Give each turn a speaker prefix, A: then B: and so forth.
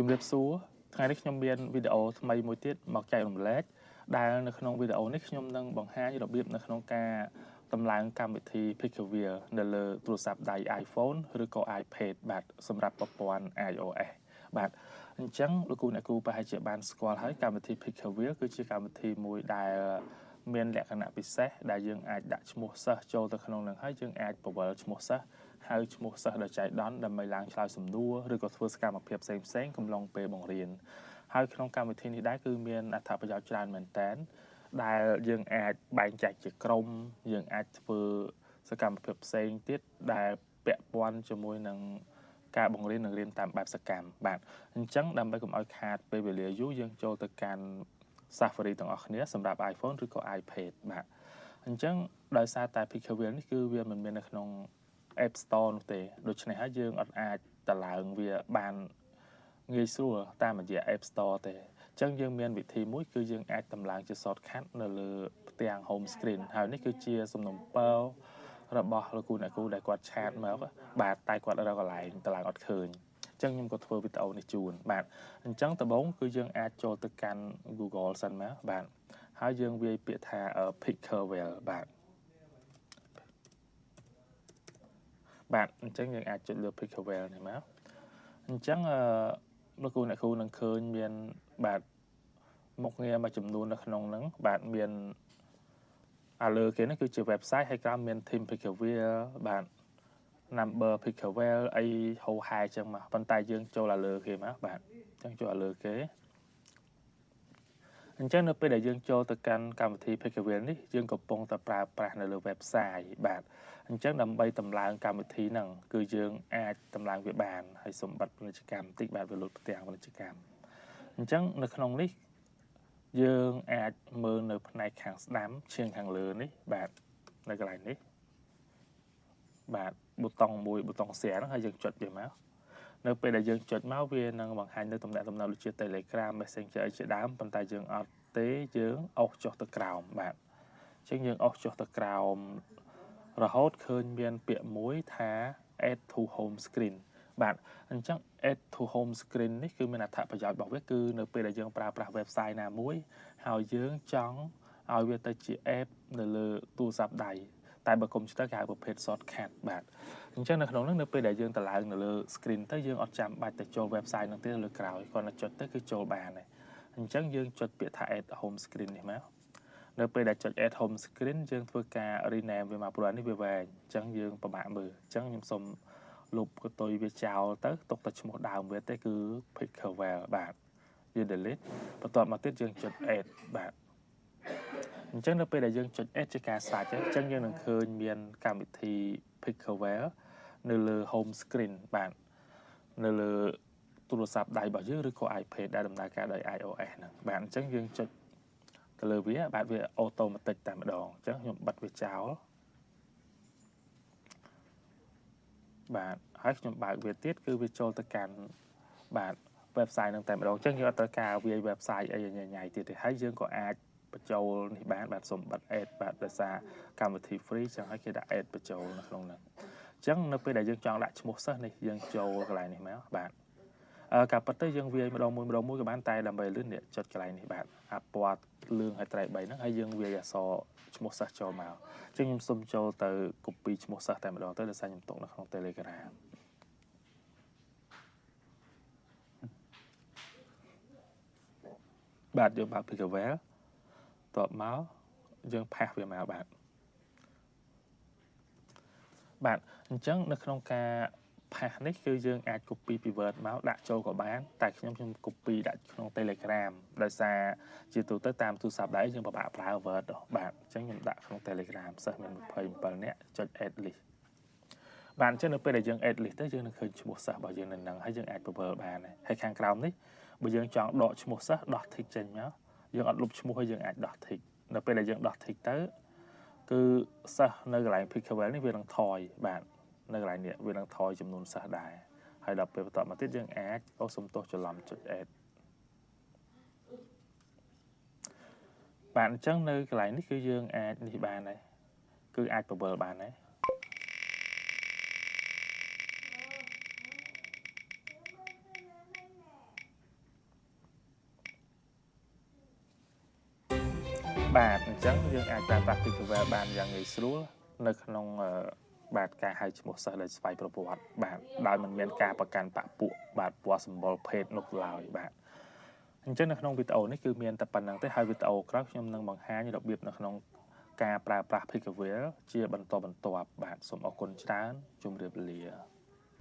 A: ជំរាបសួរថ្ងៃនេះខ្ញុំមានវីដេអូថ្មីមួយទៀតមកចែករំលែកដែលនៅក្នុងវីដេអូនេះខ្ញុំនឹងបង្ហាញរបៀបនៅក្នុងការតម្លើងកម្មវិធី Pickerwheel នៅលើទូរស័ព្ទដៃ iPhone ឬក៏ iPad បាទសម្រាប់ប្រព័ន្ធ iOS បាទអញ្ចឹងលោកគ្រូអ្នកគ្រូប្រហែលជាបានស្គាល់ហើយកម្មវិធី Pickerwheel គឺជាកម្មវិធីមួយដែលមានលក្ខណៈពិសេសដែលយើងអាចដាក់ឈ្មោះសិស្សចូលទៅក្នុងនឹងហើយយើងអាចបង្វិលឈ្មោះសិស្សហៅឈ្មោះសិស្សដោយចៃដន្យដើម្បីឡើងឆ្លើយសំណួរឬក៏ធ្វើសកម្មភាពផ្សេងៗកំឡុងពេលបង្រៀនហើយក្នុងកម្មវិធីនេះដែរគឺមានអត្ថប្រយោជន៍ច្រើនមែនទែនដែលយើងអាចបែងចែកជាក្រុមយើងអាចធ្វើសកម្មភាពផ្សេងទៀតដែលពាក់ព័ន្ធជាមួយនឹងការបង្រៀននិងរៀនតាមបែបសកម្មបាទអញ្ចឹងដើម្បីកុំឲ្យខាតពេលវេលាយូរយើងចូលទៅកាន់ Safari ទាំងអស់គ្នាសម្រាប់ iPhone ឬក៏ iPad បាទអញ្ចឹងដោយសារតែ Pickerwheel នេះគឺវាមិនមាននៅក្នុង App Store នោះទេដូច្នេះហើយយើងអត់អាចតម្លើងវាបានងាយស្រួលតាមរយៈ App Store ទេអញ្ចឹងយើងមានវិធីមួយគឺយើងអាចតម្លើងជា shortcut នៅលើផ្ទាំង home screen ហើយនេះគឺជាសំណុំពររបស់លោកគ្រូអ្នកគ្រូដែលគាត់ឆាតមកបាទតែគាត់រកកន្លែងតម្លើងអត់ឃើញអញ្ចឹងខ្ញុំក៏ធ្វើវីដេអូនេះជូនបាទអញ្ចឹងដំបូងគឺយើងអាចចូលទៅកាន់ Google សិនមកបាទហើយយើងវាយពាក្យថា Pickerwheel បាទបាទអញ្ចឹងយើងអាចចុចលើ Pickerwheel នេះមកអញ្ចឹងលោកគ្រូអ្នកគ្រូនឹងឃើញមានបាទមុខងារមួយចំនួននៅក្នុងហ្នឹងបាទមានអាលើគេនេះគឺជា website ហើយក្រោមមាន team Pickerwheel បាទ number Pickerwheel អីហោហែចឹងមកប៉ុន្តែយើងចូលអាលើគេមកបាទអញ្ចឹងចូលអាលើគេអញ្ចឹងនៅពេលដែលយើងចូលទៅកាន់កម្មវិធី Pickerwheel នេះយើងកំពុងតែប្រើប្រាស់នៅលើ website បាទអញ្ចឹងដើម្បីតម្លើងកម្មវិធីហ្នឹងគឺយើងអាចតម្លើងវាបានហើយសម្បត្តិពាណិជ្ជកម្មបន្តិចបាទវាលុតផ្ទាំងពាណិជ្ជកម្មអញ្ចឹងនៅក្នុងនេះយើងអាចមើលនៅផ្នែកខាងស្ដាំឈៀងខាងលើនេះបាទនៅកន្លែងនេះបាទប៊ូតុងមួយប៊ូតុង share ហ្នឹងហើយយើងចុចវាមកនៅពេលដែលយើងចុចមកវានឹងបង្ហាញនៅតំណែងតំណដូចជា Telegram Messenger អីជាដើមប៉ុន្តែយើងអត់ទេយើងអូសចុះទៅក្រោមបាទអញ្ចឹងយើងអូសចុះទៅក្រោមរហូតឃើញមានពាក្យមួយថា add to home screen បាទអញ្ចឹង add to home screen នេះគឺមានអត្ថប្រយោជន៍របស់វាគឺនៅពេលដែលយើងប្រើប្រាស់ website ណាមួយហើយយើងចង់ឲ្យវាទៅជា app នៅលើទូរស័ព្ទដៃតែបើកុំព្យូទ័រគេហៅប្រភេទ shortcut បាទអញ្ចឹងនៅក្នុងនោះនៅពេលដែលយើងតម្លើងនៅលើ screen ទៅយើងអត់ចាំបាច់ទៅចូល website នោះទេលើក្រោយគ្រាន់តែចុចទៅគឺចូលបានហើយអញ្ចឹងយើងចុចពាក្យថា add home screen នេះមកនៅពេលដែលចុច add home screen យើងធ្វើការ rename វាមកព្រោះនេះវាវែងអញ្ចឹងយើងពិបាកមើលអញ្ចឹងខ្ញុំសូមលុបកតុយវាចោលទៅទុកតែឈ្មោះដើមវាទេគឺ Pickerwheel បាទយើង delete បន្ទាប់មកទៀតយើងចុច add បាទអញ្ចឹងនៅពេលដែលយើងចុច add ជាការស្រេចអញ្ចឹងយើងនឹងឃើញមានកម្មវិធី Pickerwheel នៅលើ home screen បាទនៅលើទូរស័ព្ទដៃរបស់យើងឬក៏ iPad ដែលដំណើរការដោយ iOS ហ្នឹងបាទអញ្ចឹងយើងចុចទៅលើវាបាទវា automatic តែម្ដងអញ្ចឹងខ្ញុំបិទវាចោលបាទហើយខ្ញុំបើកវាទៀតគឺវាចូលទៅកាន់បាទ website ហ្នឹងតែម្ដងអញ្ចឹងយើងអត់ត្រូវការវាយ website អីញ៉ៃៗទៀតទេហើយយើងក៏អាចបញ្ចូលនេះបានបាទសូមបិទ ad បាទដោយសារកម្មវិធី free ចឹងហើយគេដាក់ ad បញ្ចូលនៅក្នុងហ្នឹងអញ្ចឹងនៅពេលដែលយើងចង់ដាក់ឈ្មោះសិស្សនេះយើងចូលកន្លែងនេះមកបាទការពិតទៅយើងវាយម្ដងមួយម្ដងមួយក៏បានតែដើម្បីលឿននេះចុចកន្លែងនេះបាទអាពណ៌លឿងហើយត្រៃ3ហ្នឹងហើយយើងវាយអក្សរឈ្មោះសិស្សចូលមកអញ្ចឹងខ្ញុំសូមចូលទៅ copy ឈ្មោះសិស្សតែម្ដងទៅដោយសារខ្ញុំទុកនៅក្នុង Telegram បាទយើងបើក Pickerwheel តបមកយើងផាសវាមកបាទបាទអញ្ចឹងនៅក្នុងការផាសនេះគឺយើងអាច copy ពី Word មកដាក់ចូលក៏បានតែខ្ញុំ copy ដាក់ក្នុង Telegram ដោយសារជាទូទៅតាមទូរស័ព្ទដៃយើងពិបាកប្រើ Word បាទអញ្ចឹងខ្ញុំដាក់ក្នុង Telegram សិស្សមាន27នាក់ចុច add list បាទអញ្ចឹងនៅពេលដែលយើង add list ទៅយើងនឹងឃើញឈ្មោះសិស្សរបស់យើងនៅហ្នឹងហើយយើងអាចពវល់បានហើយខាងក្រោមនេះបើយើងចង់ដកឈ្មោះសិស្សដោះ tick ចេញមកយើងអត់លុបឈ្មោះហើយយើងអាចដោះ tick នៅពេលដែលយើងដោះ tick ទៅគឺសិស្សនៅកន្លែង Pickerwheel នេះវានឹងថយបាទនៅកន្លែងនេះវានឹងថយចំនួនសិស្សដែរហើយដល់ពេលបន្តមកទៀតយើងអាចអូសុំទោសច្រឡំចុច add បាទអញ្ចឹងនៅកន្លែងនេះគឺយើងអាចនេះបានហើយគឺអាចពវល់បានហើយ បាទអញ្ចឹងយើងអាចប្រើប្រាស់ PickWell បានយ៉ាងងាយស្រួលនៅក្នុងបាទការហៅឈ្មោះសិស្សដោយស្វ័យប្រវត្តិបាទដោយមិនមានការប្រកាន់បពុបាទពណ៌សម្បុរភេទនោះឡើយបាទអញ្ចឹងនៅក្នុងវីដេអូនេះគឺមានតែប៉ុណ្្នឹងទេហើយវីដេអូក្រោយខ្ញុំនឹងបង្ហាញរបៀបនៅក្នុងការប្រើប្រាស់ Pickwill ជាបន្តបន្ទាប់បាទសូមអរគុណច្រើនជម្រាបលា។